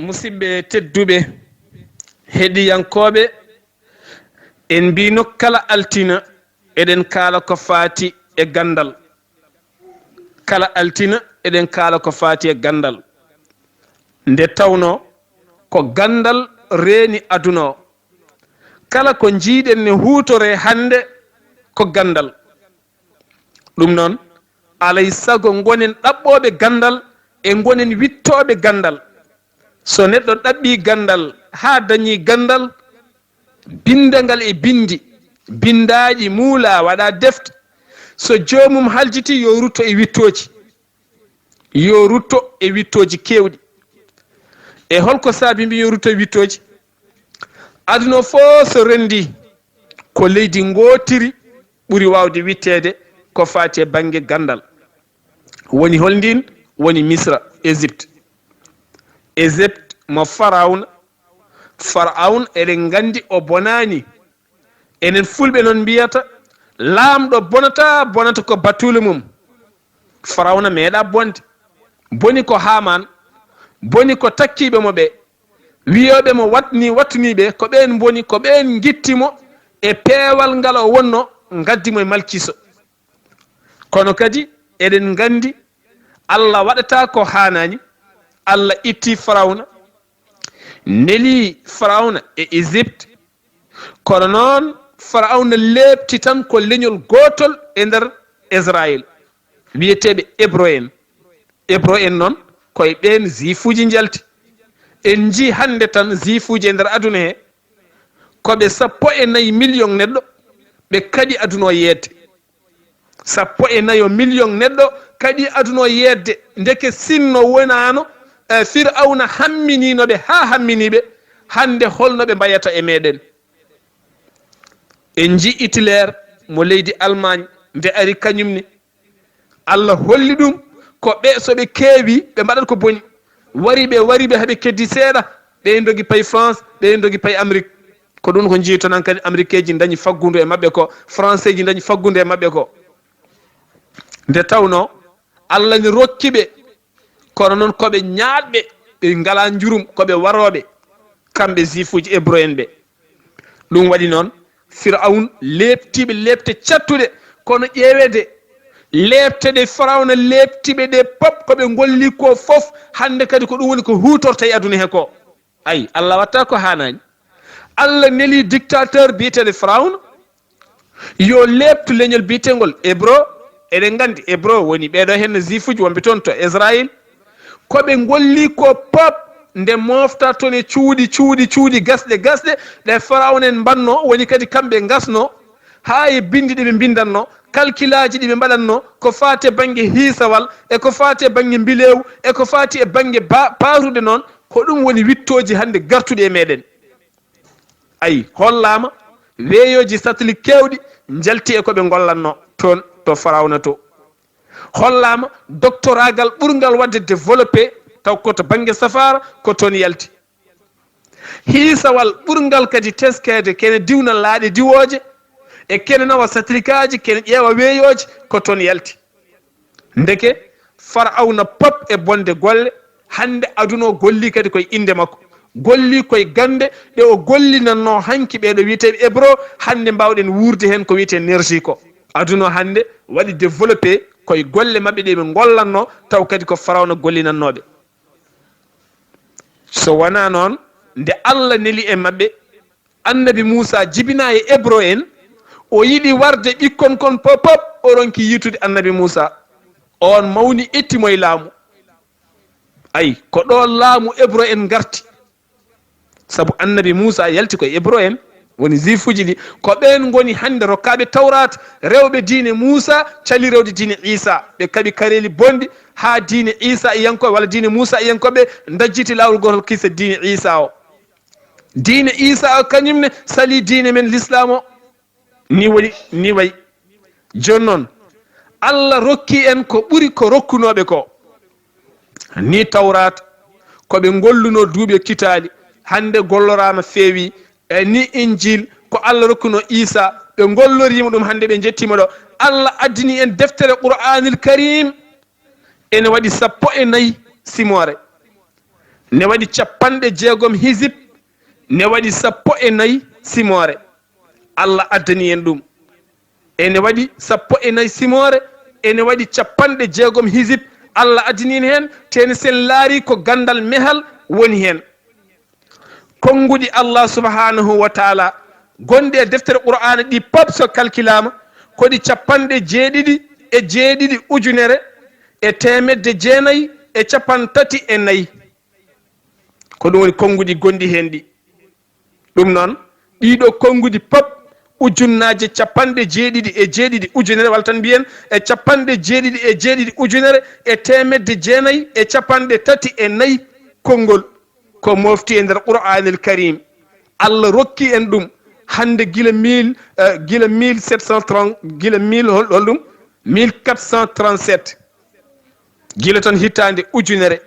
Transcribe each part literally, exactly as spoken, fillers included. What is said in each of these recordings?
Musidɓe tedduɓe, heɗiyankooɓe, en mbino kala altina eɗen kaala ko faati e ganndal. Kala altina eɗen kaala ko faati e ganndal. Nde tawno ko ganndal reeni aduna o. Kala ko njiiɗen ne huutore hannde ko ganndal. Ɗum noon, alay sago ngonen ɗaɓɓooɓe ganndal e ngonen wittooɓe ganndal. So neɗɗo ɗaɓɓii ganndal haa dañii ganndal, binnda ngal e binndi, binndaaɗi muulaa, waɗaa defte. So joomum haljiti, yo rutto e wittooji. Yo rutto e wittooji keewɗi. E holko saabi mbi yo rutto e wittooji? Aduna o fof so renndii, ko leydi ngootiri ɓuri waawde witteede ko faati e bannge ganndal. Woni hol ndin? Woni Misra, Égypte. Égypte mo Farawna. Farawna, eɗen nganndi o bonaani. Enen Fulɓe noon mbiyata, laamɗo bonata, bonata ko batuule mum. Farawna meeɗa bonde. Boni ko Haamaan, boni ko takkiiɓe mo ɓe. Wiyooɓe mo wat nii, wattu nii ɓe, ko ɓeen mboni, ko ɓeen ngitti mo e peewal ngal o wonno, ngaddi mo e malkiso. Kono kadi eɗen nganndi Allah waɗataa ko haanaani. Allah itti Farawna, neli Farawna e Égypte. Kono noon Farawna leepti tan ko leñol gootol e nder Israayel, wiyeteeɓe Hébreu en. Hébreu en noon, ko e ɓeen Juifuuji njalti. En njii hannde tan Juifuuji e nder aduna he, ko ɓe sappo e nayi miliyoŋ neɗɗo, ɓe kaɗi aduna o yeedde. Sappo e nayo miliyoŋ neɗɗo kaɗi aduna o yeedde. Ndeke sinno wonaano, eh, Firawna hamminiino ɓe haa hammini ɓe, hannde holno ɓe mbayata e meeɗen? En njii Hitler mo leydi Allemagne, nde ari kañum ne, Allah holli ɗum ko ɓe, so ɓe keewi, ɓe mbaɗat ko boni. Wari ɓe, wari ɓe, haa ɓe keddi seeɗa, ɓe ndogi pay France, ɓe ndogi pay Amérique. Ko ɗum ko njiyton han kadi, Amériqueeji dañi faggundu e maɓɓe ko, Français ji dañi faggundu e maɓɓe ko. Nde tawno Allah ne rokki ɓe, kono noon ko ɓe ñaaɗɓe, ɓe ngalaa njurum, ko ɓe warooɓe, kamɓe Juifuuji Hébreu en ɓe. Ɗum waɗi noon, Firawun leeptiiɓe leepte cattuɗe, kono ƴeewede leepte ɗe Firawna leeptiiɓe ɗe pop, ko ɓe ngolli ko fof, hannde kadi ko ɗum woni ko huutorta e aduna he ko. Ay, Allah watta ko haanaani. Allah neli dictateur biyeteeɗo Firawna, yo leeptu leñol biyeteengol Hébreu. Eɗen nganndi Hébreu woni ɓeeɗo heen no Juifuuji wonɓe toon to Israël. Ko ɓe ngolli ko pop, nde mofta toon e cuuɗi, cuuɗi, cuuɗi gasɗe, gasɗe, ɗe Firawna en mbanno, woni kadi kamɓe ngasno, haa e binndi ɗi ɓe mbinndanno, kalkilaaji ɗi ɓe mbaɗanno, ko faati e bannge hiisawal, e ko faati e bannge mbileewu, e ko faati e bannge ba-, paatuɗe noon, ko ɗum woni wittooji hannde gartuɗi e meeɗen. Ayi, hollaama weeyooji satelit keewɗi njalti e ko ɓe ngollanno toon to Firawna to. Hollaama doktoraagal ɓurngal waɗde développé, taw ko to bannge safaara, ko toon yalti. Hiisawal ɓurngal kadi teskeede, kene diwna laaɗe diwooje, e kene nawa satelikaaji, kene ƴeewa weeyooji, ko toon yalti. Ndeke, Far'awna pop e bonde golle, hannde aduna o golli kadi koye innde makko. Golli koye gannde ɗe o gollinannoo hanki ɓeeɗo wiyeteeɓe Hébreu, hannde mbaawɗen wuurde heen ko wiyetee énergie ko. Aduna o hannde waɗi développé koye golle maɓɓe ɗe ɓe ngollannoo, taw kadi ko Far'awna gollinannooɓe. So wonaa noon, nde Allah neli e maɓɓe, Annabi Muusa jibinaa e Hébreu en, o yiɗi warde ɓikkon kon pop pop, o ronki yiitude Annabi Muusa. On mawni, itti mo e laamu. Ayi, ko ɗo laamu Hébreu en ngarti. Sabu Annabi Muusa yalti koye Hébreu en, woni Juifuuji ɗi. Ko ɓeen ngoni hannde rokkaaɓe Tawraat, rewɓe diine Muusa, cali rewde diine Iisa. Ɓe kaɓi kareeli bonɗi haa diine Iisa e yankooɓe, walla diine Muusa e yankooɓe, ndajjiti laawol gootol kisa diine Iisa o. Diine Iisa o kañum ne salii diine men Lislaam o. Ni woni, ni wayi. Jooni noon, Allah rokki en ko ɓuri ko rokkunooɓe ko. Ni Tawraat, ko ɓe ngollunoo duuɓi e kitaali, hannde golloraama feewi, e ni Injiil, ko Allah rokkunoo Iisa, ɓe ngolloriima ɗum, hannde ɓe njettiima ɗo. Allah addini en deftere Qur'aanil Kariim, ene waɗi sappo e nayi simoore. Ne waɗi capanɗe jeegom hizib, ne waɗi sappo e nayi simoore. Allah addani en ɗum. Ene waɗi sappo e nayi simoore, ene waɗi capanɗe jeegom hizib. Allah addani en heen, teni sen laari ko ganndal mehal woni heen. Konnguɗi Allah subhanahu wa taala gonɗi e deftere Qur'aana ɗi pop so kalkilaama, ko ɗi capanɗe jeeɗiɗi e jeeɗiɗi ujunere e teemedde jeenayi e capantati e nayi. Ko ɗum woni konnguɗi gonɗi heen ɗi. Ɗum noon, ɗiɗo konnguɗi pop ujunnaaje capanɗe jeeɗiɗi e jeeɗiɗi ujunere, walla tan mbiyen e capanɗe jeeɗiɗi e jeeɗiɗi ujunere e teemedde jeenayi e capanɗe tati e nayi konngol. Ko mofti e nder Qur'aanil Karim. Allah rokki en ɗum hannde gila mille, eh, gila mille sept cent trente, gila mille hol-, hol ɗum? Mille quatre cent trente-sept. Gila tan hitaande ujunere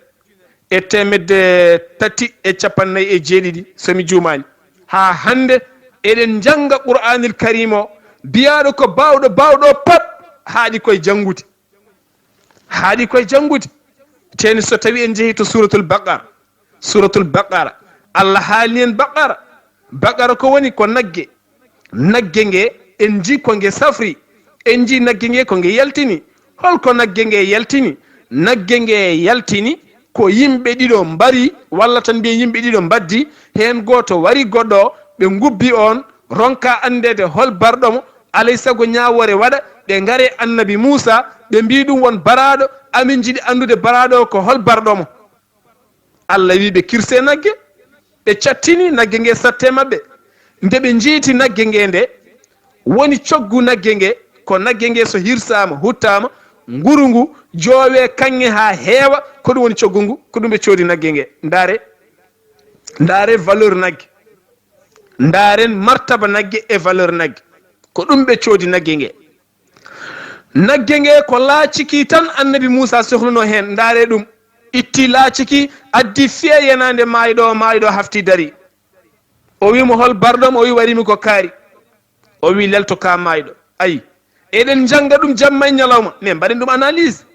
e teemedde tati e cappannayi e jeeɗiɗi, so mi juumaani. Haa hannde eɗen njannga Qur'aanil Karim o, biyaaɗo ko baawɗo, baawɗo pop, haaɗi koye janngude. Haaɗi koye janngude. Teni so tawi en njehi to Suuratul Baqara, Suuratul Baqara, Allah haalni en Baqara. Baqara ko woni? Ko nagge. Nagge nge, en njii ko nge safri. En njii nagge nge ko nge yaltini. Hol ko nagge nge yaltini? Nagge nge yaltini ko yimɓe ɗiɗo mbari, walla tan mbiyen yimɓe ɗiɗo mbaddi. Heen gooto wari goɗɗo o, ɓe ngubbi on, ronka anndeede hol barɗo mo. Alay sago ñaawoore waɗa, ɓe ngare Annabi Muusa, ɓe mbii ɗum won baraaɗo, amin njiɗi anndude baraaɗo o ko hol barɗo mo. Allah wi ɓe kirse nagge, ɓe cattini nagge nge satte maɓɓe. Nde ɓe njiiti nagge nge nde, woni coggu nagge nge, ko nagge nge so hirsaama, huttaama, nguru ngu joowe kaŋŋe haa heewa, ko ɗum woni coggu ngu, ko ɗum ɓe coodi nagge nge. Ndaare, ndaare valeur nagge. Ndaaren martaba nagge e valeur nagge. Ko ɗum ɓe coodi nagge nge. Nagge nge ko laaciki tan Annabi Muusa sohluno heen. Ndaare ɗum. Itti laaciki, addi fiya yenaande maayɗo o, maayɗo o hafti dari. O wi mo, "Hol barɗo mo?" O wi, "Warimi ko kaari." O wi, "Lelto ka maayɗo." Ayi, eɗen njannga ɗum jamma e ñalawma, mais mbaɗen ɗum analyse.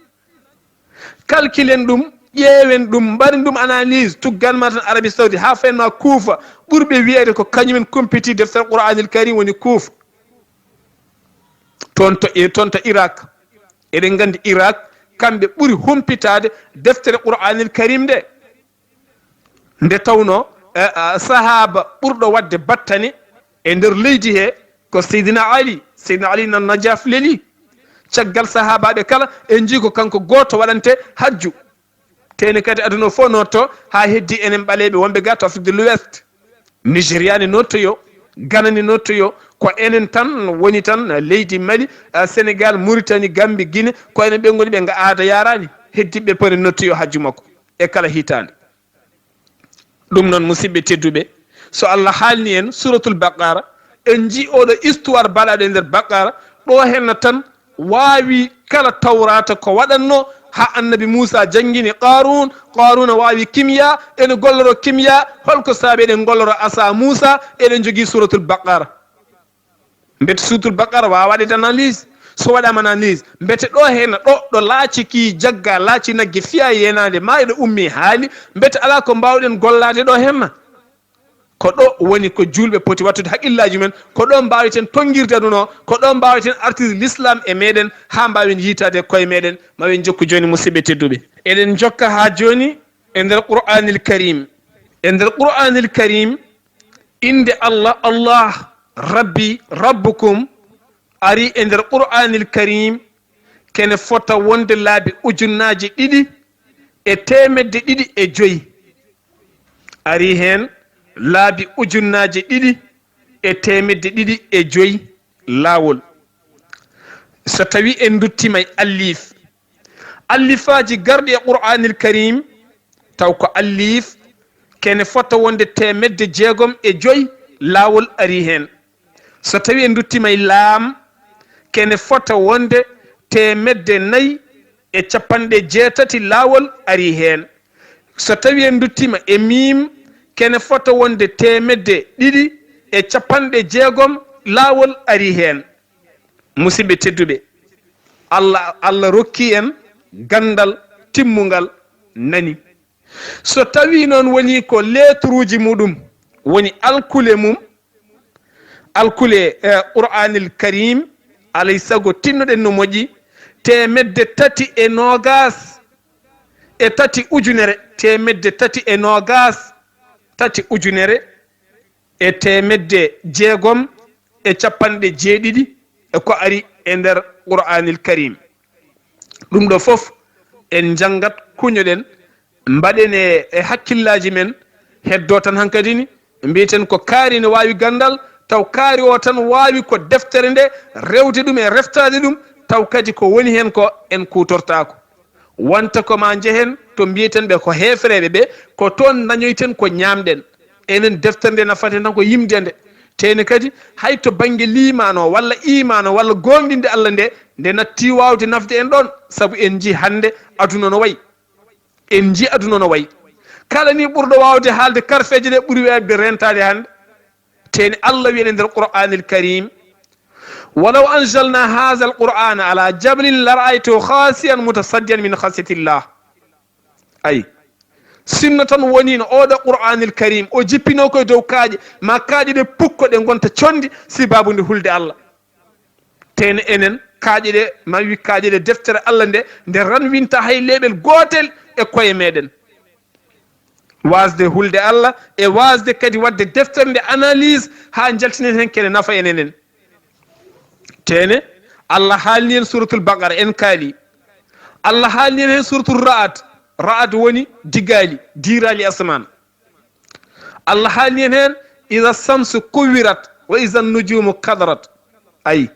Calculen ɗum, ƴeewen ɗum, mbaɗen ɗum analyse, tuggan ma tan Arabie Saoudite, haa fayen ma Kuufa, ɓurɓe wiyeede ko kañumen kumpiti deftere Qur'aanil Karim woni Kuufa. Toon to, e, toon to Irak, eɗen nganndi Irak, kamɓe ɓuri humpitaade deftere Qur'aanil Karim nde. Nde tawnoo, eh, ah, sahaaba ɓurɗo waɗde battane e nder leydi he ko Seydina Ali. Seydina Ali nan Najaf leli. Caggal sahaabaaɓe kala, en njii ko kanko gooto waɗante hajju. Teni kadi aduna o fof nootto, haa heddi enen ɓaleeɓe wonɓe ga to Afrique de l'Ouest. Nigeria ne noottoyo, Ghana ne noottoyo, ko enen tan woni tan leydi Mali, ah, Sénégal, Mauritanie, Gambie, Guinée, ko enen ɓe ngoni ɓe nga aada yaraani. Heddiɓe pare noottoyo hajju makko e kala hitaande. Ɗum noon, musidɓe tedduɓe, so Allah haalni en Suuratul Baqara, en njii oɗo histoire baɗaaɗo e nder Baqara, ɗo henna tan waawi kala Tawraata ko waɗatno haa Annabi Muusa janngini Qaaruun, Qaaruuna waawi kimya, ene golloro kimya, hol ko saabi eɗen golloro asa Muusa, eɗen njogii Suuratul Baqara. Mbete Suuratul Baqara waawa waɗeede analyse. So waɗaama analyse, mbete ɗo henna ɗo, ɗo laaci ki jagga, laaci nagge fiya yenaande ma eɗo ummi haali, mbete alaa ko mbaawɗen gollaade ɗo henna? Ko ɗo woni ko juulɓe poti wattude haqqillaaji men, ko ɗo mbaaweten tonngirde aduna o, ko ɗo mbaaweten artirde l'islam e meɗen haa mbaawen yiitaade koye meɗen. Ma wen jokku jooni, musidɓe tedduɓe. Eɗen jokka haa jooni e nder Qur'aanil Karim. E nder Qur'aanil Karim, innde Allah, Allah, Rabbi, Rabbukum, ari e nder Qur'aanil Karim, kene fota wonde laabi ujunnaaje ɗiɗi e teemedde ɗiɗi e joyi. Ari heen laabi ujunnaaje ɗiɗi e teemedde ɗiɗi e joyi laawol. So tawi en nduttima e allif, allifaaji garɗi e Qur'aanil Karim, taw ko allif, kene fota wonde teemedde jeegom e joyi laawol ari heen. So tawi en nduttima e laam, kene fota wonde teemedde nayi e capanɗe jeetati laawol ari heen. So tawi en nduttima e miim, kene fota wonde teemedde ɗiɗi e capanɗe jeegom laawol ari heen. Musidɓe tedduɓe, Allah, Allah rokki en ganndal timmungal nani. So tawii noon wonii ko leeturuuji muɗum woni alkule mum, alkule, eh, Qur'aanil Kariim, alay sago tinnoɗen no moƴƴi, teemedde tati e noogaas e tati ujunere, teemedde tati e noogaas tati ujunere e teemedde jeegom e cappanɗe jeeɗiɗi e ko ari e nder Qur'aanil Kariim. Ɗum ɗo fof en njanngat, kuñoɗen, mbaɗen e, e hakkillaaji men, heddoo tan hankadi ni, mbiyeten ko kaari ne waawi ganndal, taw kaari o tan waawi ko deftere nde, rewde ɗum e reftaade ɗum, taw kadi ko woni heen ko en kuutortaako. Wonta ko ma njehen to mbiyeten ɓe ko heefereeɓe ɓe, ko toon dañoyten ko ñaamɗen. Enen deftere nde nafata en tan ko yimde nde. Teyne kadi hay to bannge liimaan o walla iimaan o walla goonɗinde Allah nde, nde natti waawde nafde en ɗoon, sabu en njii hannde aduna no wayi. En njii aduna no wayi. Kala ni ɓurɗo waawde haalde karfeeje ɗe ɓuri weeɓde rentaade hannde. Teyne Allah wiyen e nder Qur'aanil Kariim, "Walaw anzalna haazal Qur'aana alaa jabalin lara'aytahu khaashi'an mutasaddi'an min khashyatillah." Ay, sinno tan wonii no ooɗo Qur'aanil Kariim, o jippinoo koye dow kaaƴe, ma kaaƴe ɗe pukko, ɗe ngonta conndi, sibaabu nde hulde Allah. Teyne enen, kaaƴe ɗe, ma wi kaaƴe ɗe, deftere Allah nde, nde ranwinta hay leeɓel gootel e koye meɗen. Waasde hulde Allah e waasde kadi waɗde deftere nde analyse haa njaltinen heen kene nafa en enen. Teyne, Allah haalni en Suuratul Baqara, en kaali. Allah haalni en heen Suuratul Ra'd. Ra'd woni digaali, diiraali asamaan. Allah haalni en heen, "Iza shamsu kuwirat, wa iza nujumu kadarat." Ay,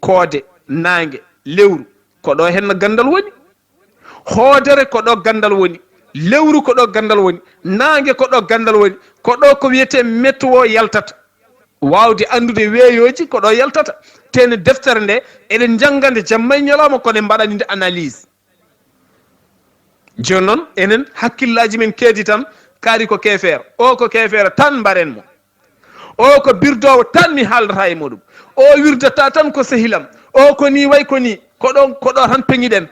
koode, naange, lewru, ko ɗo heen no ganndal woni. Hoodere ko ɗo ganndal woni. Lewru ko ɗo ganndal woni. Naange ko ɗo ganndal woni. Ko ɗo ko wiyetee météo yaltata. Waawde anndude weeyooji ko ɗo yaltata. Teyne deftere nde, eɗen njannga nde jamma e ñalawma, kono en mbaɗani nde analyse. Jooni noon, enen hakkillaaji men keedi tan, kaari ko keefeero. O ko keefeero tan, mbaren mo. O ko birdoowo tan, mi haaldata e muɗum. O wirdata tan ko sehilam. O ko nii wayi ko nii. Ko ɗo, ko ɗo tan peŋiɗen.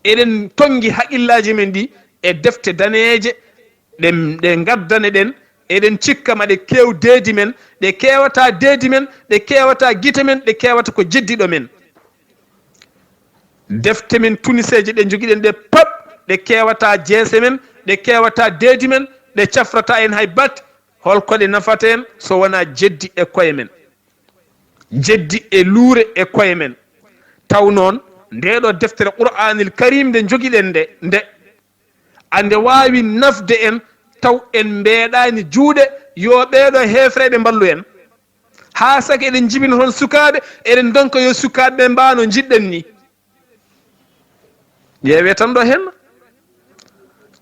Eɗen tonngi haqillaaji men ɗi e defte daneeje, ɗe, ɗe ngaddane ɗen. Eɗen cikka ma ɗe keew deedi men, ɗe keewata deedi men, ɗe keewata gite men, ɗe keewata ko jeddi ɗo men. Defte men tuniseeje ɗe njogiɗen ɗe pap, ɗe keewata jeese men, ɗe keewata deedi men, ɗe cafrata en hay bat. Hol ko ɗe nafata en so wonaa jeddi e koye men? Jeddi e luure e koye men. Taw noon, ndee ɗo deftere Qur'aanil Kariim nde njogiɗen nde, nde, a nde waawi nafde en, taw en mbeeɗaani juuɗe, yo ɓee ɗo heefereeɓe mballu en. Haa saka eɗen njibina toon sukaaɓe, eɗen ndonka yo sukaaɓe ɓe mbaa no njiɗɗen ni. Ƴeewee tan ɗo heen.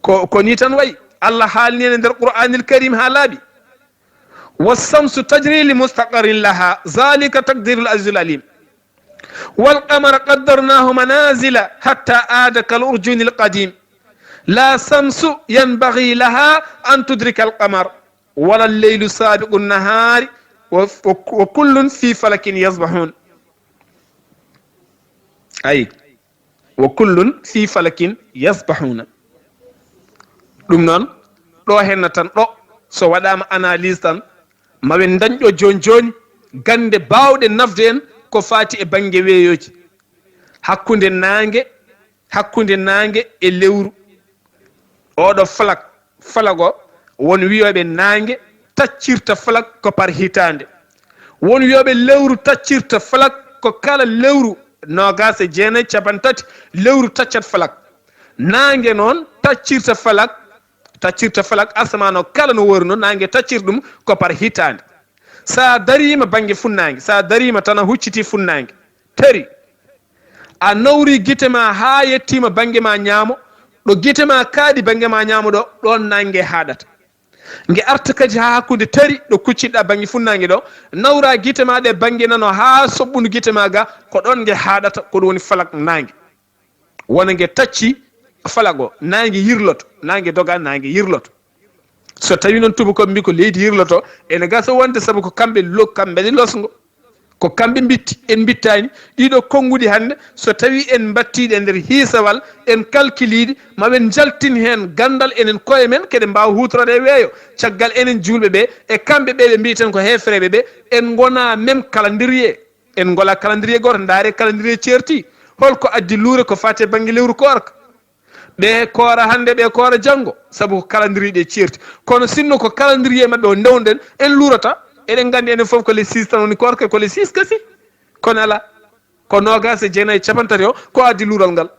Ko, ko nii tan wayi. Allah haalni en e nder Qur'aanil Kariim haa laaɓi. "Wa shamsu tajri li mustaqarrin laha, zalika taqdirul azizul alim. Wal qamara qaddarnahu manazila hatta aada kal urjunil qadim. La shamsu yanbaghi laha an tudrika al qamar, wala al laylu sabiqu nahari, wa, wa, wa kullun fi falakin yasbahun." Ay, "wa kullun fi falakin yasbahuna." Ɗum noon, ɗo henna tan ɗo, so waɗaama analyse tan, ma wen ndañ ɗo jooni jooni gannde baawɗe nafde en ko faati e bannge weeyooji. Hakkunde naange, hakkunde naange e lewru. Oɗo falak, falak o, won wiyooɓe naange taccirta falak ko par hitaande. Won wiyooɓe lewru taccirta falak ko kala lewru noogaas e jeenayi, capanɗe tati, lewru taccat falak. Naange noon taccirta falak, taccirta falak asamaan o kala no woori noon, naange taccirta ɗum ko par hitaande. So a dariima bannge funnaange, so a dariima tan a huccitii funnaange, tari, a nawri gite ma haa yettiima bannge ma ñaamo, ɗo gite ma kaaɗi bannge ma ñaamo ɗo, ɗoon naange haaɗata. Nge arta kadi haa hakkunde tari ɗo kucciɗa bannge funnaange ɗo, nawra gite ma ɗe bannge nano haa soɓɓundu gite ma ga, ko ɗoon nge haaɗata, ko ɗum woni falak naange. Wona nge tacci falak o, naange yirloto, naange doga, naange yirloto. So tawii noon tuubakooɓe mbii ko leydi yirloto, ene gasa wonde sabu ko kamɓe lo-, kamɓe ɗe losngo. Ko kamɓe mbitti, en mbittaani. Ɗiɗo konnguɗi hannde, so tawii en mbattii ɗe nder hiisawal, en kalkiliiɗi, ma ɓen njaltin heen ganndal enen koye men, keɗen mbaawa huutorade e weeyo. Caggal enen juulɓe ɓe, e kamɓe ɓe ɓe mbiyeten ko heefereeɓe ɓe, en ngonaa même calendrier. En ngonaa calendrier gooto, ndaaree calendrier ceerti. Holko addi luure ko faati e bannge lewru koorka? Ɓe koora hannde, ɓe koora janngo, sabu ko calendrier ɗe ceerti. Kono sinno ko calendrier maɓɓe o ndewnoɗen, en luurata. Eɗen nganndi enen fof ko le six tan woni koorka, ko le six kasi. Kono alaa, ko noogaas e jeenayi, capanɗe tati o, ko addi luural ngal.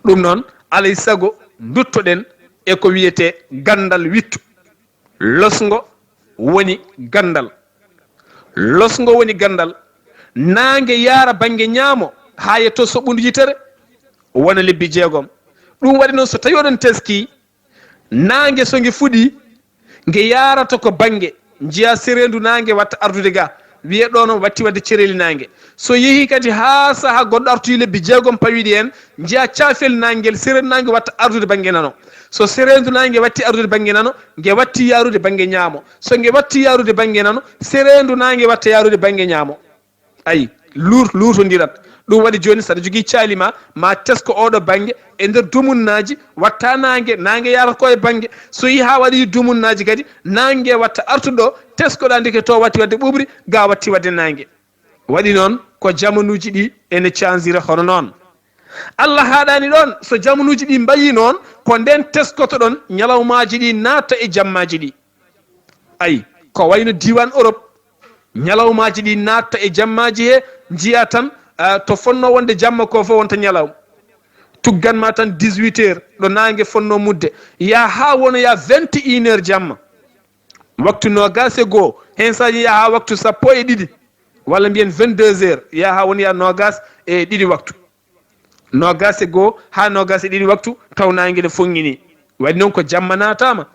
Ɗum noon, alay sago nduttoɗen e ko wiyetee ganndal wittu. Losngo woni ganndal. Losngo woni ganndal. Naange yaara bannge ñaamo haa yetto soɓɓundu yitere, wona lebbi jeegom. Ɗum waɗi noon, so tawii oɗon teskii, naange so nge fuɗii, nge yaarata ko bannge, njiyaa sereendu naange watta ardude ga, wiyee ɗo noon watti waɗde cereeli naange. So yehii kadi haa sahaa goɗɗo artoyi lebbi jeegom pawiiɗi en, njiyaa caafel naange ngel, sereendu naange watta ardude bannge nano. So sereendu naange watti ardude bannge nano, nge watti yaarude bannge ñaamo. So nge watti yaarude bannge nano, sereendu naange watta yaarude bannge ñaamo. Ayi, luur-, luutondirat. Ɗum waɗi jooni, so aɗa jogii caali ma, ma tesko oɗo bannge, e nder dumunnaaji, watta naange, naange yaarata ko e bannge. So yii haa waɗi dumunnaaji kadi, naange watta artuɗo, teskoɗaa ndeke to watti waɗde ɓuuɓri, ga watti waɗde naange. Waɗi noon, ko jamanuuji ɗi ene cansira hono noon. Allah haaɗaani ɗoon, so jamanuuji ɗi mbayii noon, ko ndeen teskotoɗon ñalawmaaji ɗi naatta e jammaaji ɗi. Ayi, ko wayno diiwaan Europe, ñalawmaaji ɗi naatta e jammaaji he, njiyaa tan, ah, to fonnoo wonde jamma ko fof wonta ñalawma. Tuggan ma tan dix-huit heures, ɗo naange fonnoo mutde, yaha haa wonoya vingt et une heures jamma. Waktu noogaas e goo, heen saaji yaha haa waktu sappo e ɗiɗi, walla mbiyen vingt-deux heures, yaha haa wonoya noogaas e ɗiɗi waktu. Noogaas e goo haa noogaas e ɗiɗi waktu, taw naange ne foŋŋinii. Waɗi noon ko jamma naataama.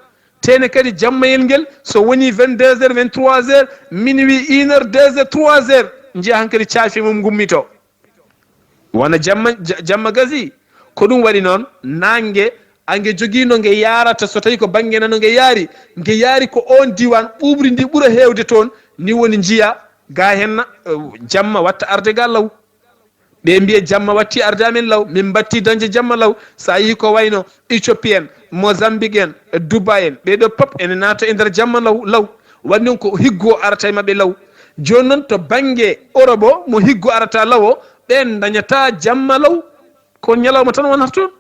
Teene kadi jammayel ngel, so wonii vingt-deux heures, vingt-trois heures, minuit, une heure, deux heures, trois heures, njiyaa hankadi caafi mum ngummitoo. Wona jamma, ja-, jamma gasi. Ko ɗum waɗi noon, naange, a nge jogii no nge yaarata, so tawii ko bannge nano nge yaari, nge yaari ko oon diiwaan, ɓuuɓri ndi ɓura heewde toon, ni woni njiyaa ga henna, eh, jamma watta arde ga law. Ɓe mbiya jamma watti arde amen law, min mbatti dañde jamma law. So a yii ko wayno Éthiopie en, Mozambique en, Dubai en, ɓee ɗo pop ene naata e nder jamma law, law. Waɗi noon ko higgo arata e maɓɓe law. Jooni noon to bannge Europe o, mo higgo arata law o, ɓeen ndañata jamma law. Ko ñalawma tan wonata toon.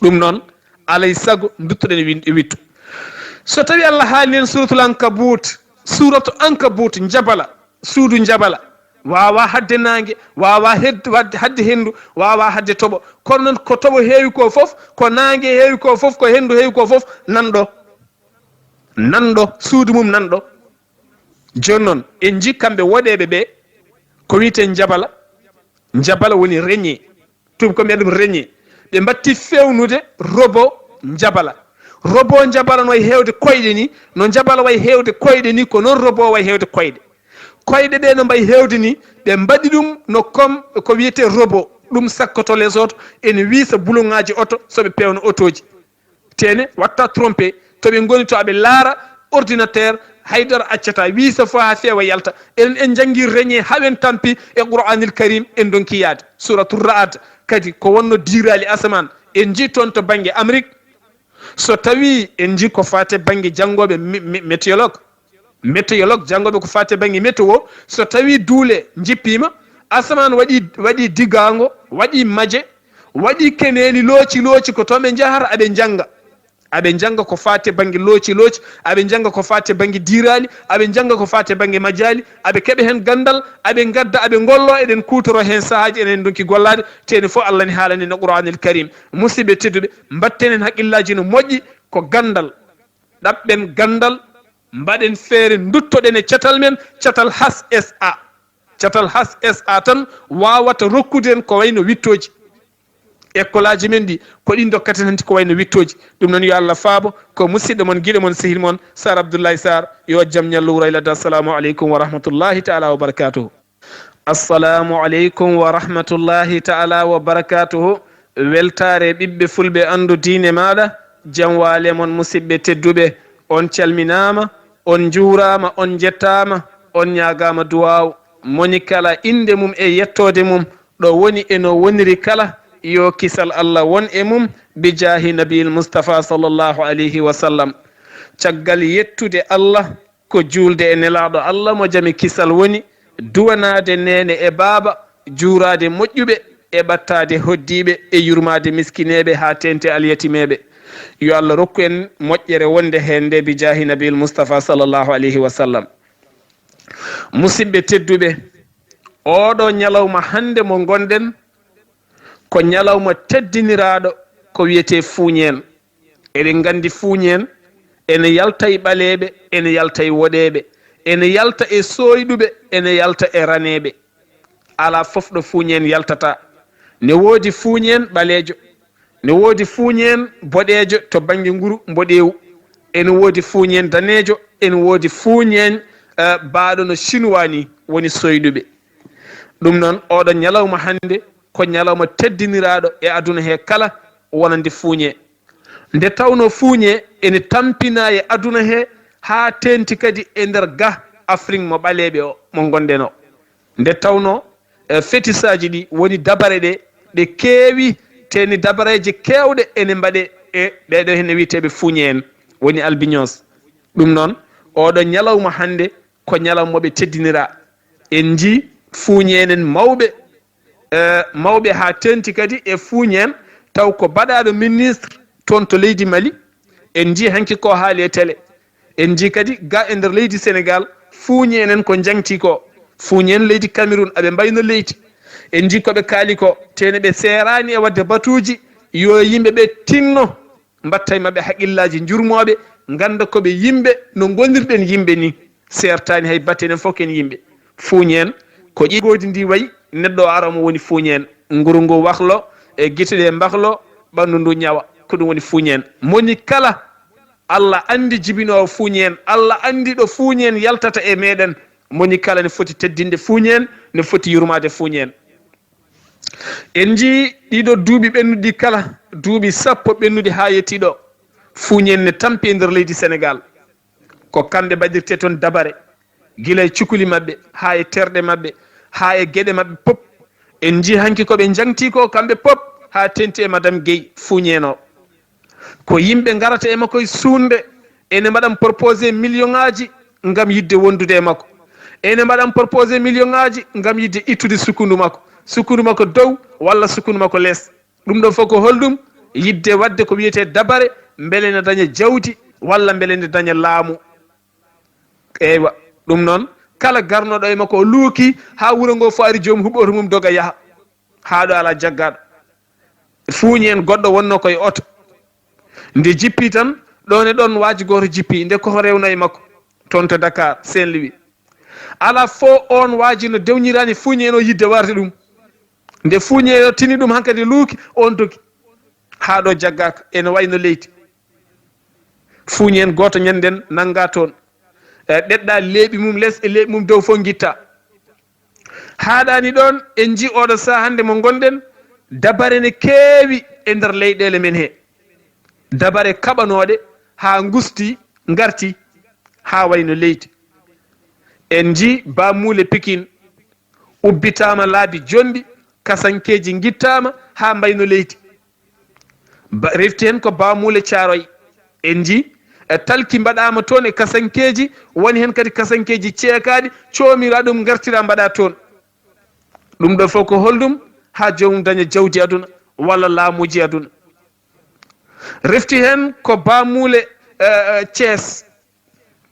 Ɗum noon, alay sago nduttoɗen e win-, e wittu. So tawii Allah haali en Suuratul Ankabut, Suuratu Ankabut, njabala, suudu njabala, waawa haɗde naange, waawa hed-, waɗde, haɗde henndu, waawa haɗde toɓo. Kono noon ko toɓo heewi ko fof, ko naange heewi ko fof, ko henndu heewi ko fof, nan ɗo. Nan ɗo, suudu mum nan ɗo. Jooni noon, en njii kamɓe woɗeeɓe ɓe, ko wiyetee njabala. Njabala woni régnier. Tuubakooɓe mbiyata ɗum régnier. Ɓe mbatti feewnude robot njabala. Robot njabala no wayi heewde koyɗe ni, no njabala wayi heewde koyɗe ni, ko noon robot wayi heewde koyɗe. Koyɗe ɗe no mbayi heewde ni, ɓe mbaɗi ɗum no comme ko wiyetee robot, ɗum sakkoto les autres, ene wiisa buluŋaaji oto, so ɓe peewna otooji. Teene, watta trompé, to ɓe ngoni to aɓe laara ordinateur, haydara accata, wiisa fof haa feewa yalta. Enen en njanngi régnier haa en tampi e Qur'aanil Kariim, en ndonki yaade. Suuratu Ra'd kadi ko wonno diiraali asamaan. En njii toon to bannge Amérique, so tawii en njii ko faati e bannge janngooɓe mé-, mé-, météorologue, météorologue, janngooɓe ko faati e bannge météo, so tawii duule njippiima, asamaan waɗii, waɗii digaango, waɗii maje, waɗii keneeli looci looci, ko toon ɓe njahata aɓe njannga. Aɓe njannga ko faati e bannge looci looci, aɓe njannga ko faati e bannge diiraali, aɓe njannga ko faati e bannge majaali, aɓe keɓa heen ganndal, aɓe ngadda, aɓe ngolloo, eɗen kuutoroo heen sahaaji, enen ndonki gollaade, teeni fof Allah ne haalani no Qur'aanil Kariim. Musidɓe tedduɓe, mbatten heen haqqillaaji no moƴƴi, ko ganndal. Ɗaɓɓen ganndal, mbaɗen feere, nduttoɗen e catal men, catal H S A. Catal H S A tan waawata rokkude en ko wayno wittooji. Ekkolaaji men ɗi, ko ɗi ndokkaten hanti ko wayno wittooji. Ɗum noon, yo Allah faabo ko musidɗo mon, giɗo mon, sehil mon, Sar Abdoulaye Sar. Yo jam ñallu wuro e ladde. Assalamu aleykum wa rahmatullahi taala wa barakatuhu. Assalamu aleykum wa rahmatullahi taala wa barakatuhu. Weltaare ɓiɓɓe fulɓe, anndu diine maaɗa. Jam waale mon, musidɓe tedduɓe. On calminaama, on njuuraama, on njettaama. On ñaagaama duwaaw. Moni kala innde mum e yettoode mum, ɗo woni e no woniri kala, yo kisal Allah won e mum, bi jaahi Nabiil Mustafa sallallahu alayhi wa sallam. Caggal yettude Allah, ko juulde e Nelaaɗo Allah mo jam e kisal woni, duwanaade neene e baaba, juuraade moƴƴuɓe, e ɓattaade hoɗdiiɓe, e yurmaade miskineeɓe haa teeŋti alyatimeeɓe. Yo Allah rokku en moƴƴere wonde heen nde bi jaahi Nabiil Mustafa sallallahu alayhi wa sallam. Musidɓe tedduɓe, ooɗo ñalawma hannde mo ngonɗen, ko ñalawma teddiniraaɗo ko wiyetee fuuñeen. Eɗen nganndi fuuñeen ene yalta e ɓaleeɓe, ene yalta e woɗeeɓe, ene yalta e sooyɗuɓe, ene yalta e raneeɓe. Alaa fof ɗo fuuñeen yaltata. Ne woodi fuuñeen ɓaleejo, ne woodi fuuñeen boɗeejo to bannge nguru mboɗeewu, ene woodi fuuñeen daneejo, ene woodi fuuñeen, eh, baaɗo no Chinois ni, woni sooyɗuɓe. Ɗum noon, ooɗo ñalawma hannde ko ñalawma teddiniraaɗo e aduna he kala wonande fuuñe. Nde tawnoo fuuñe ene tampinaa e aduna he, haa teeŋti kadi e nder ga Afrik mo ɓaleeɓe o, mo ngonɗen o. Nde tawnoo, eh, fetisaaji ɗi woni dabare ɗe, ɗe keewi, te ni dabareeje keewɗe ene mbaɗe e ɓeeɗo heen wiyeteeɓe fuuñe en, woni albinos. Ɗum noon, ooɗo ñalawma hannde ko ñalawma mo ɓe teddinira. En njii fuuñeenen mawɓe, eh, mawɓe haa teeŋti kadi e fuuñeen, taw ko baɗaaɗo ministre toon to leydi Mali. En njii hanki ko haali e télé. En njii kadi ga e nder leydi Sénégal, fuuñeenen ko njaŋti ko. Fuuñeen leydi Cameroun, aɓe mbayno leydi. En njii ko ɓe kaali ko, tene ɓe seeraani e waɗde batuuji, yo yimɓe ɓe tinno. Mbatta e maɓɓe haqillaaji njurmooɓe, ngannda ko ɓe yimɓe, no ngonirɗen yimɓe ni. Seertaani hay batte, enen fof ko en yimɓe. Fuuñeen, ko ƴigoodi ndi wayi, neɗɗo o ara omo woni fuuñeen. Nguru ngu wahlo, e gite ɗe mbahlo, ɓanndu ndu ñawa. Ko ɗum woni fuuñeen. Moni kala, Allah anndi jibinoowo fuuñeen. Allah anndi ɗo fuuñeen yaltata e meɗen. Moni kala ne foti teddinde fuuñeen, ne foti yurmaade fuuñeen. En njii ɗiɗo duuɓi ɓennuɗi kala, duuɓi sappo ɓennuɗi haa yettii ɗo, fuuñeen ne tampi e nder leydi Sénégal. Ko kamɓe mbaɗirtee toon dabare, gila e cukuli maɓɓe, haa e terɗe maɓɓe, haa e geɗe maɓɓe pop. En njii hanki ko ɓe njaŋti ko kamɓe pop, haa teeŋti e Madame Guèye fuuñeen o. Ko yimɓe ngarata e makko e suunde, ene mbaɗan proposé million ŋaaji ngam yiɗde wondude e makko. Ene mbaɗan proposé million ŋaaji ngam yiɗde ittude sukkundu makko. Sukkundu makko dow walla sukkundu makko les. Ɗum ɗo fof ko holɗum? Yiɗde waɗde ko wiyetee dabare, mbele ne daña jawdi walla mbele ne daña laamu. Eywa, ɗum noon, kala garnoɗo e makko o luuki haa wuro ngo fof ari, joom huɓɓoto mum doga yaha. Haa ɗo alaa jaggaaɗo. Fuuñi en goɗɗo wonnoo ko e oto. Nde jippi tan, ɗoon e ɗoon waaji gooto jippi, nde ko rewno e makko, toon to Dakar, Saint-Louis. Alaa fof oon waaji no dewniraani fuuñi en o yiɗde warde ɗum. Nde fuuñi en o tini ɗum hankadi luuki, oon dogi. Haa ɗo jaggaaka, ene wayi no leydi. Fuuñi en gooto ñanden nanngaa toon. E, ɗeɗɗa leeɓi mum les e leeɓi mum dow fof ngitta. Haaɗaani ɗoon, en njii oɗo sahaa hannde mo ngonɗen, dabare ne keewi e nder leyɗeele men he. Dabare kaɓanooɗe haa ngusti, ngarti, haa wayno leydi. En njii Baamuule Pikin ubbitaama laabi jonɗi, kasankeeji ngittaama haa mbayno leydi. Ba-, refti heen ko Baamuule Caaroy. En njii, e, talki mbaɗaama toon e kasankeeji, woni heen kadi kasankeeji ceekaaɗi, coomiraa ɗum, ngartiraa mbaɗaa toon. Ɗum ɗo fof ko holɗum? Haa joomum daña jawdi aduna walla laamuuji aduna. Refti heen ko Baamuule, e, e, Thiès.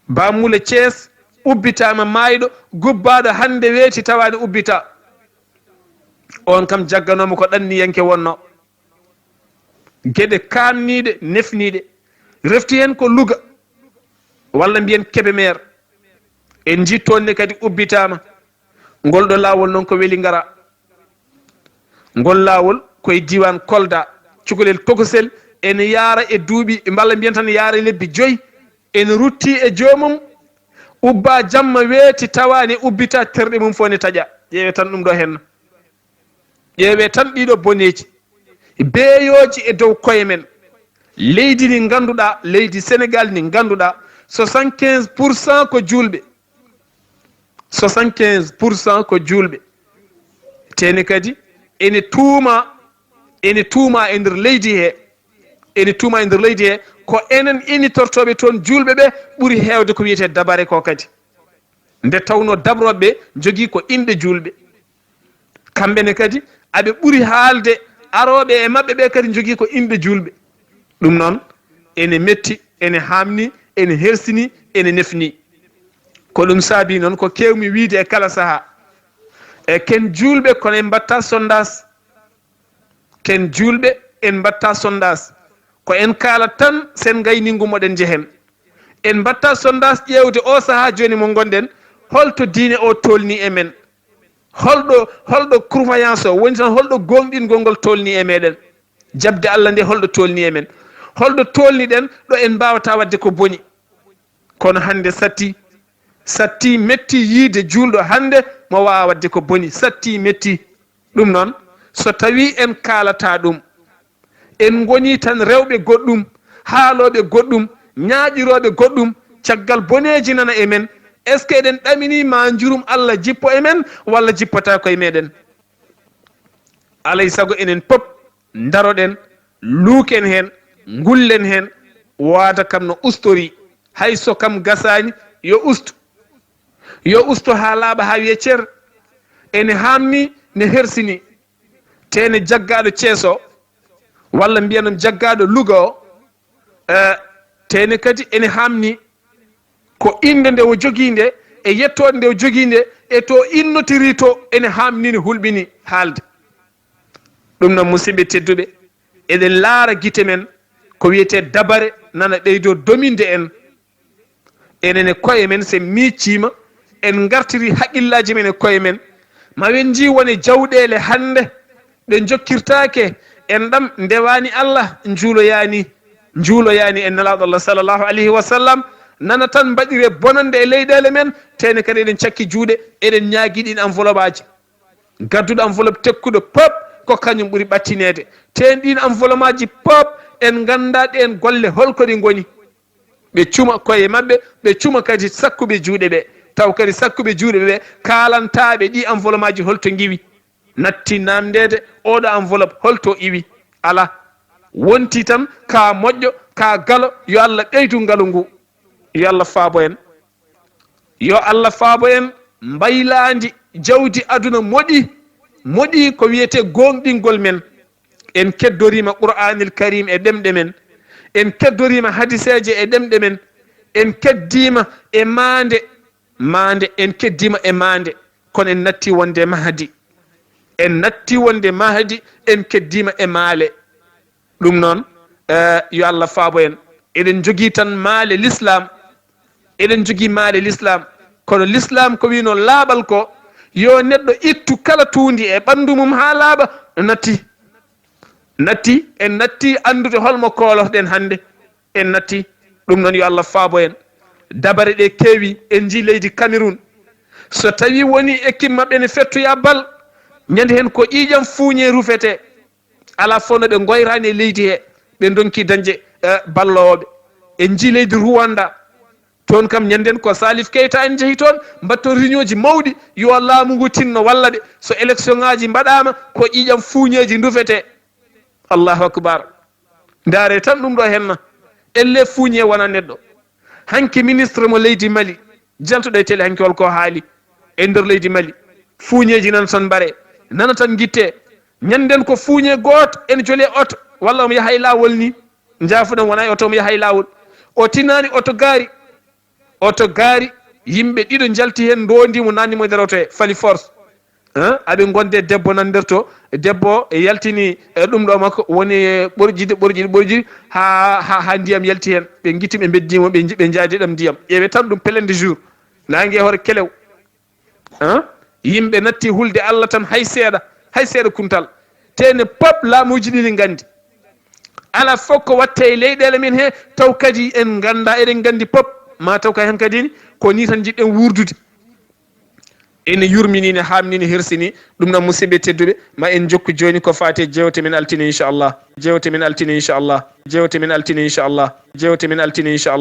Baamuule Thiès ubbitaama maayɗo, gubbaaɗo hannde weeti tawaani ubbitaa. Oon kam jagganooma ko ɗanniyanke wonnoo. Geɗe kaanniiɗe, nefniiɗe. Refti heen ko Louga, walla mbiyen Kébémer. En njii toon ne kadi ubbitaama. Ngol ɗo laawol noon ko Weli Ngara. Ngol laawol ko e diiwaan Kolda. Cukalel tokosel ene yaara e duuɓi, mballa mbiyen tan yaara e lebbi joyi. Ene rutti e joomum, ubbaa jamma weeti tawaani ubbitaa, terɗe mum fof ne taƴa. Ƴeewee tan ɗum ɗo heen. Ƴeewee tan ɗiɗo boneeji, beeyooji e dow koye men. Leydi ndi ngannduɗaa, leydi Senegaal ndi ngannduɗaa, soixante-quinze pour cent ko juulɓe. Soixante-quinze pour cent ko juulɓe. Tene kadi ene tuuma, ene tuuma e nder leydi he, ene tuuma e nder leydi he, ko enen initortooɓe toon juulɓe ɓe ɓuri heewde ko wiyetee dabare ko kadi. Nde tawnoo dabrooɓe ɓe njogii ko inɗe juulɓe. Kamɓe ne kadi, aɓe ɓuri haalde, arooɓe e maɓɓe ɓe kadi njogii ko inɗe juulɓe. Ɗum noon, ene metti, ene haamni, ene hersini, ene nefni. Ko ɗum saabii noon ko keewmi wiyde e kala sahaa. E ken juulɓe, kono en mbaɗta sondaas. Ken juulɓe, en mbaɗta sondaas. Ko en kaalat tan, sen ngayni ngummoɗen njehen. En mbaɗta sondaas ƴeewde oo sahaa jooni mo ngonɗen, holto diine o tolni e men? Holɗo, holɗo croyance o woni tan, holɗo gooŋɗingol ngol tolni e meɗen? Jaɓde Allah nde, holɗo tolni e men? Holɗo tolniɗen ɗo en mbaawata waɗde ko boni? Kono hannde satti, satti metti yiide juulɗo hannde mo waawa waɗde ko boni. Satti metti. Ɗum noon, so tawii en kaalata ɗum, en ngoni tan rewɓe goɗɗum, haalooɓe goɗɗum, ñaaƴirooɓe goɗɗum, caggal boneeji nana e men, est-ce que eɗen ɗaminii ma njurum Allah jippo e men walla jippotaako e meɗen? Alay sago enen pop ndaroɗen, luuken heen, ngullen heen, waada kam no ustorii. Hay so kam gasaani, yo ustu. Yo usto haa laaɓa, haa wiye cer. Ene haamni, ne hersini. Tene jaggaaɗo Cees o, walla mbiyanon jaggaaɗo Luga o, eh, tene kadi ene haamni. Ko innde nde o jogii nde, e yettoode nde o jogii nde, e to innotirii to, ene haamni, ne hulɓini haalde. Ɗum noon, musidɓe tedduɓe, eɗen laara gite men ko wiyetee dabare nana ɓeydoo dominde en. Enen e koye men, so en miicciima, en ngartiri haqqillaaji men e koye men, ma wen njii wone jawɗeele hannde ɗe njokkirtaake en ɗam, ndewaani Allah, njuuloyaani, njuuloyaani en Nelaaɗo Allah sallallahu alayhi wa sallam, nana tan mbaɗire bonannde e leyɗeele men, tene kadi eɗen cakki juuɗe, eɗen ñaagii ɗiin enveloppe aji. Gadduɗo enveloppe tekkuɗo pop, ko kañum ɓuri ɓattineede. Tene ɗiin enveloppe aji pop, en nganndaa ɗeen golle holko ɗi ngoni. Ɓe cuma koye maɓɓe, ɓe cuma kadi sakkuɓe juuɗe ɓe. Taw kadi sakkuɓe juuɗe ɓe kaalantaaɓe ɗi enveloppe aji holto ngiwi. Natti naamndeede, oɗo enveloppe holto iwi? Alaa. Wonti tan ka moƴƴo, ka galo, yo Allah ɓeydu ngalu ngu. Yo Allah faabo en. Yo Allah faabo en. Mbaylaandi jawdi aduna moɗi, moɗi ko wiyetee gooŋɗingol men. En keddoriima Qur'aanil Kariim e ɗemɗe men. En keddoriima hadiseeje e ɗemɗe men. En keddiima e maande, maande, en keddiima e maande. Kono en natti wonde mahdi. En natti wonde mahdi, en keddiima e maale. Ɗum noon, eh, yo Allah faabo en. Eɗen njogii tan maale l'islam. Eɗen njogii maale l'islam. Kono l'islam ko wino laaɓal ko, yo neɗɗo ittu kala tuundi e ɓanndu mum haa laaɓa, natti. Natti, en natti anndude holmo koolotoɗen hannde. En natti. Ɗum noon, yo Allah faabo en. Dabare ɗe keewi, en njii leydi Cameroun. So tawii woni équipe maɓɓe ne fettoya bal, ñande heen ko ƴiiƴam fuuñe rufetee. Alaa fof no ɓe ngoyraani e leydi he, ɓe ndonki dañde, eh, ballooɓe. En njii leydi Rwanda. Toon kam, ñanden ko Salif Keita en njehi toon, mbatton réunion ji mawɗi, yo laamu ngu tinno walla ɓe. So élection ŋaaji mbaɗaama, ko ƴiiƴam fuuñeeji ndufetee. Allahu akbar. Ndaare tan ɗum ɗo henna. Elle fuuñe wona neɗɗo. Hanki ministre mo leydi Mali, jaltuɗo e télé hanki, holko haali e nder leydi Mali? Fuuñeeji nan son mbare, nana tan ngitte. Ñanden ko fuuñe gooto en jole oto, walla omo yaha e laawol ni. Njaafuɗon wona e oto, omo yaha e laawol. O tinaani oto gaari. Oto gaari, yimɓe ɗiɗo njalti heen, ndoondi mo, nanni mo e nder oto he, fali force. Hein? Aɓe ngonde debbo nan nder to, debbo e yaltini, e ɗum ɗo makko, woni e ɓorƴide, ɓorƴide, ɓorƴide, haa, haa, haa ndiyam yalti heen. Ɓe ngiti, ɓe mbeddi mo, ɓe nji-, ɓe njaadi ɗam ndiyam. Ƴeewe tan ɗum plein de jour. Naange hoore kelew. Hein? Yimɓe natti hulde Allah tan, hay seeɗa, hay seeɗa kuntal. Tene pop laamuuji ɗiɗi nganndi. Alaa fof ko watte e leyɗeele men he, taw kadi en ngannda, eɗen nganndi pop. Ma taw kay hankadi ni, ko ni tan njiɗɗen wuurdude. Ene yurmini, ne haamni, ne hersini. Ɗum noon, musidɓe tedduɓe, ma en njokku jooni ko faati e jeewte men altine, inchallah. Jeewte men altine, inchallah. Jeewte men altine, inchallah. Jeewte men altine, inchallah.